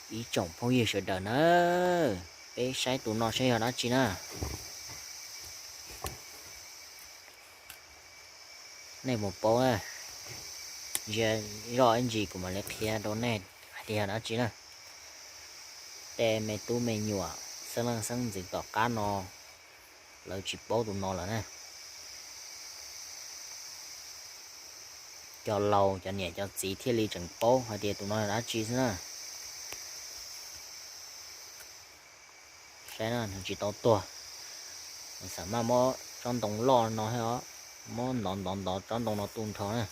Ib tsoom phooj ywg sawv daws na, peb saib tus no saib yog dab tsi na. Nej mus paub na, ntsia zoj ib ntsis kuv mam li qhia rau nej hais tias yog dab tsi na. Tej me tub me nyuam xeeb leej xeeb ntxwv tom qab no lawv tsis paub tus no lawm na. Cov laus cov niam cov txiv thiaj li tseem paub hais tias tus no yog dab tsi xwb na. Saib na, nws tsis tau tuag, nws xam maj muab tsob ntoo loj no thiab os, muab ntov ntov ntov tsob ntoo no tu nrho na.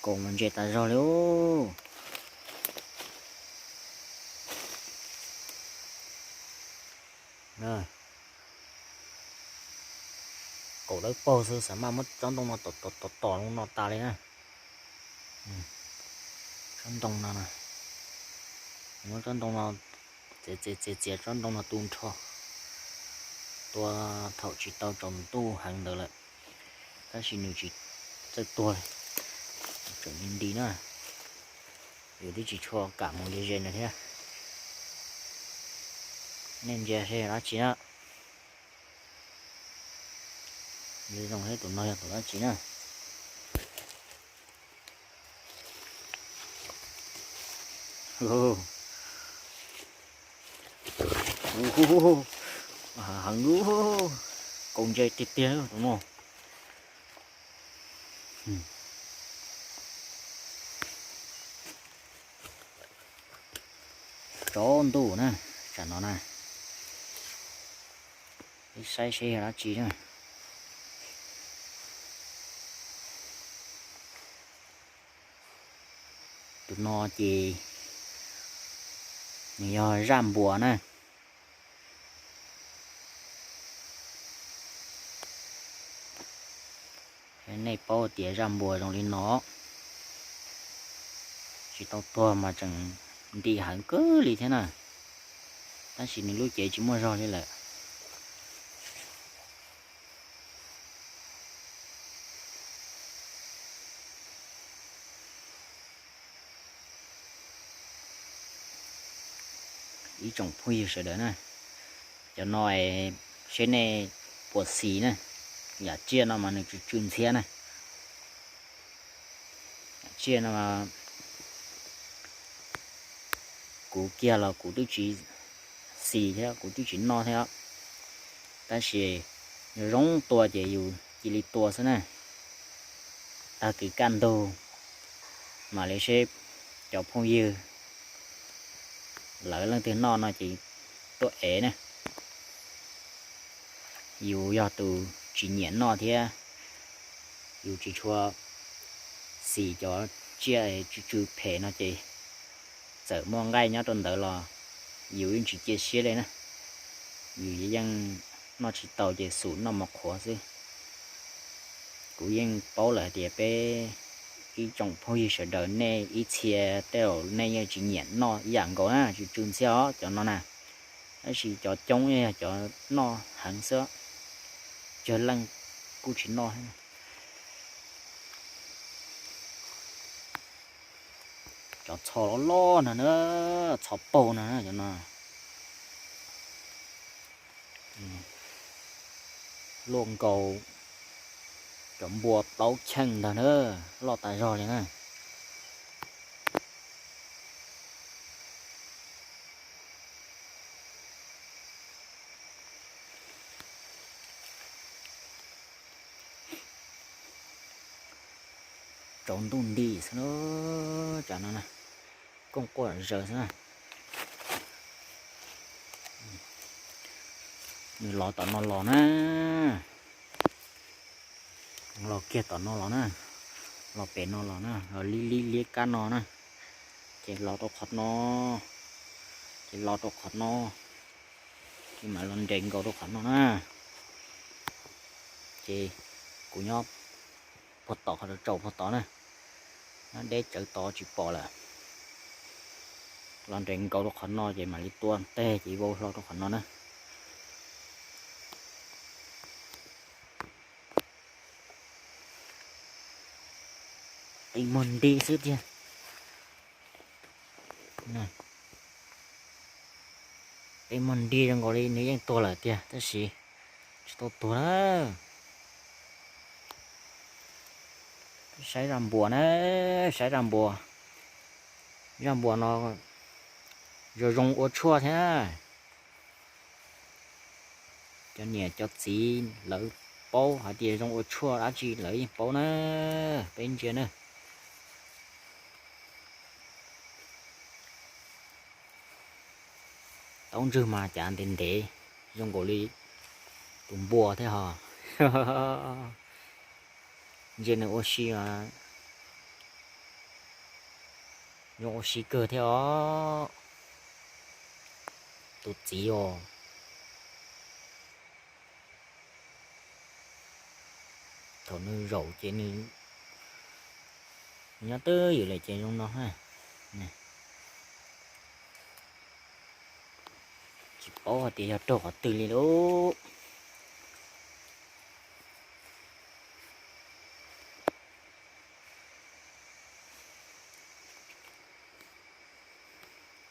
Koom mas ntse tas zog li. Koom dawb paug xwb xam maj muab tsob ntoo no tom tom tom tom no tas li na. Tsob ntoo no, muab tsob ntoo no txiav txiav txiav tsob ntoo no tu nrho. Tua thaum tsis tau tsaus ntuj heev ntawd lawm, tab sis nws tsis txawj tuag li, tseem nti nti na. Yus twb tsis tshua kam mus ze ze nws thiab. Nej ntsia seb yog dab tsi na. Zoo seb tus no yog tus dab tsi na. Heev, koom ntse tiag tiag tus no. Tsaus ntuj na, tsam no na, peb saib seb yog dab tsi na. Tus no ces nws yog zaj npuas na. Nej paub tias zaj npuas zoo li no, tsis tau tuag mas tseem nti heev kawg li thiab na, tab sis nws lub cev tsis muaj zog li lawm. Ib tsoom phooj ywg sawv daws na, cov no seb nej puas xis na, yam tsiaj no mas nws tsw tsw ntxhiab na. Yam tsiaj no kuv kiag los kuv twb tsis xis thiab kuv twb tsis noj thiab, tab sis yus zoo tua ces yus cia li tua xwb na. Tag kis kaj ntug mam li seb cov phooj ywg lawv leej twg noj no ces tuaj ev na. Yus yog tus tsis nyiam noj thiab yus tsis tshua xis cov tsiaj tsw tsw phem no ces txawm muaj nqaij nyob rau ntawd los yus yeej tsis cia siab li na. Yus yeej noj tsis tau ces xum noj mov qhuav xwb. Kuv yeej paub lawm hais tias peb ib tsoom phooj ywg sawv daws nej ib txhia tej zaum nej yeej tsis nyiam noj ib yam nkaus na, tsw tsw ntxhiab os cov no na. Tab sis cov coob yog cov noj heev xwb, cov leej kuj tsis noj. Cov txho loj loj no na, txho paug no na cov no. Luaj nkaus cov npua plaub cheej ntag na, loj tas zog li na. Tsaus ntuj nti xwb na, tsam no na, kooj quaj zaws xwb na. Nws los tom no los na, los kiag tom no los na, los pem no los na, los li li liab kab no na, ces los rau qhov no, ces los rau qhov no, ces mam los nres nkaus rau qhov no na. Ces kuv nyob puag tod, qhov tsaus puag tod na, nyob deb tsawv tod tsis pom lawm. Los nres nkaus rau qhov no ces mam li tua teg ces vau hlo rau qhov no na. Qi muag nti xwb tiag. Qi muag nti zoo nkaus li nws yeej tuag lawm tiag tab sis tsis tau tuag na. Saib zaj npuas na, saib zaj npuas. Zaj npuas no zoo zoo ua tshuaj thiab. Cov niam cov txiv lawv paub hais tias zoo ua tshuaj dab tsi lawv yeej paub na. Peb ntsia na. Taub ntswg mas cav ntev ntev, zoo nkaus li tus npua thiab ho. Ntsia nws ua si, zoo ua si kawg thiab os. Tus txiv os. Thaum nws zaum ces nws nyob twj ywm lawm ces zoo no. Tsis paub hais tias yog raug qhov twg li lauj.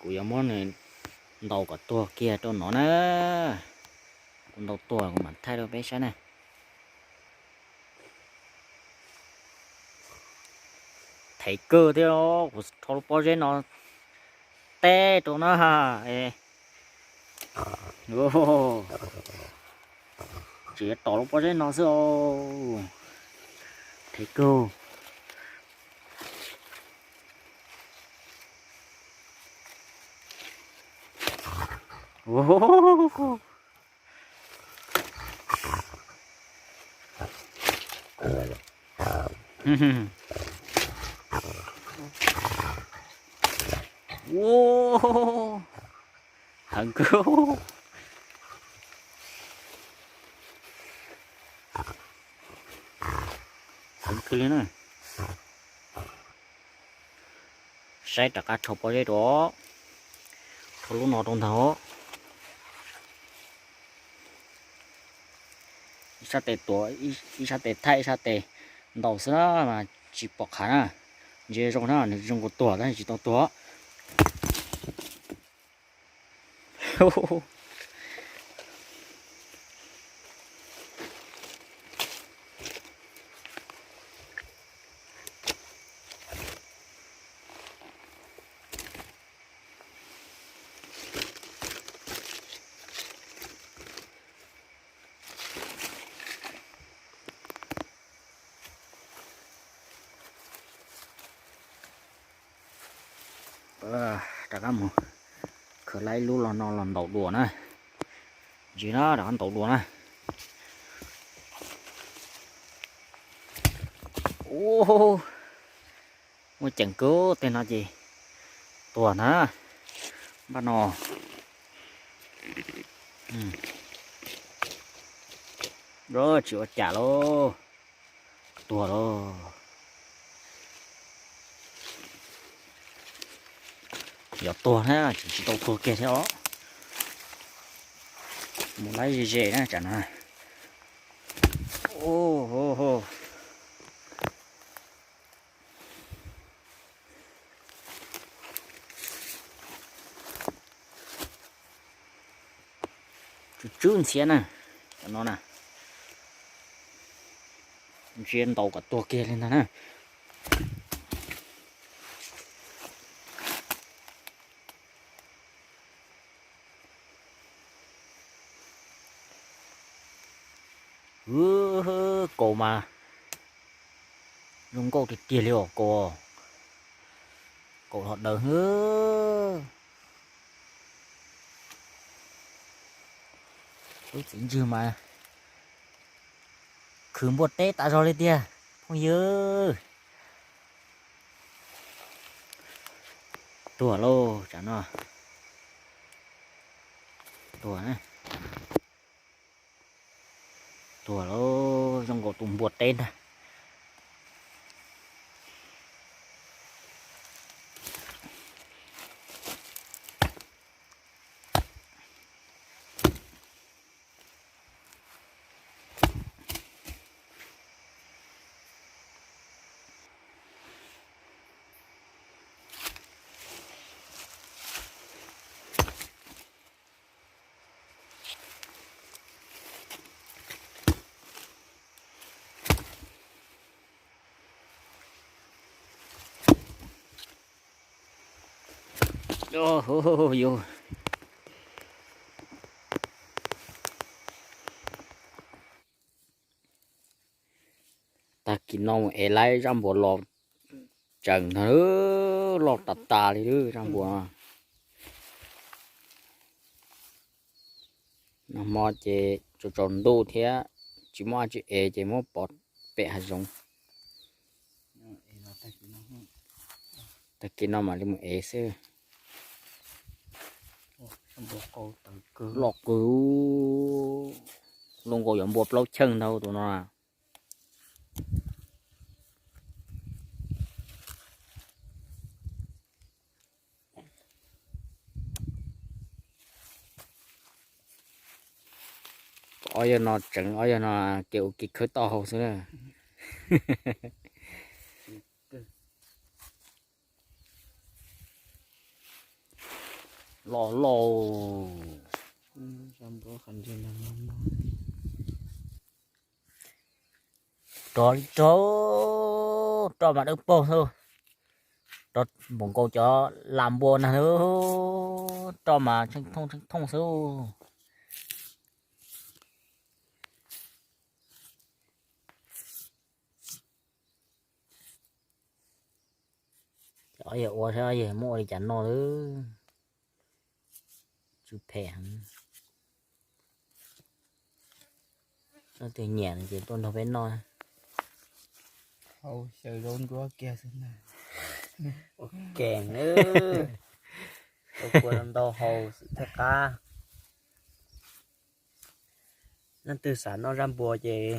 Kuv yuav muab nws ntaus kom tuag kiag rau no na. Kuv ntaus tuag kuv mam thaij rau peb saib na. Thev kawg thiab, kuv rho lub pob zeb no teb rau na. Tseem tom lub pob zeb no xwb os. Thev kawg. Heev kawg. Heev kawg li na. Saib rov qab rho pob zeb rau, rho lub no rau ntag. Ib sab tes tuav, ib sab tes thaij, ib sab tes ntaus xwb na, mas tsis pom qhov na. Ntsia zoo na, nws zoo nkaus tuag tab sis tsis tau tuag. Rov qab mus khwv laib lub los no los ntaus dua na. Ntsia na, rov qab ntaus dua na. Ua, muaj ceem kawg, tej no ces tuag na. Npaj no tsis ua cas lauj. Tuag lauj. Yog tuag na, tseem tsis tau tuag kiag thiab os. Mus laib ze ze na tsam no. Tsw tsw ntxhiab na, cov no na. Ntsia ntaus kom tuag kiag li ntag na. Kaus mas zoo nkauj tiag tiag li os kaus. Kaus hlo daws. Lub txiv ntswg mas khwv npua teb tas zog li tiag phooj ywg. Tuag lauj, tsam no tuag na. Tuag lauj, zoo nkaus tus npua teb ntag. Yus, tag kis no mus ev laib zaj npua los tseem ntag, loj tas tas li lawm zaj npua. Nag hmo ces tsaus tsaus ntuj thiab tsis muaj dab tsi ev ces muab pov pem hav zoov. Tag kis no mam li mus ev xwb. Loj kawg, zoo nkaus yuav npua plaub cheej ntau tus no. Ob yawg no tseev, ob yawg no kev ua kev khawb taub hau xwb na. Loj lauj. Rog li rog, roj mas dawb paug xwb. Rog npaum nkaus cov lam npua na, roj mas tsheej thooj tsheej thooj xwb. Ob yawg ua saib ob yawg muab ua li cas noj lawm. Tsw phem heev. Leej twg nyiam no ces tuaj nrog peb noj. Hau xyaw zaub ntsuab kiag xwb na. Ua kev na, ua kua ntau hau xwb thiaj qab. Leej twg xav noj zaj npua ces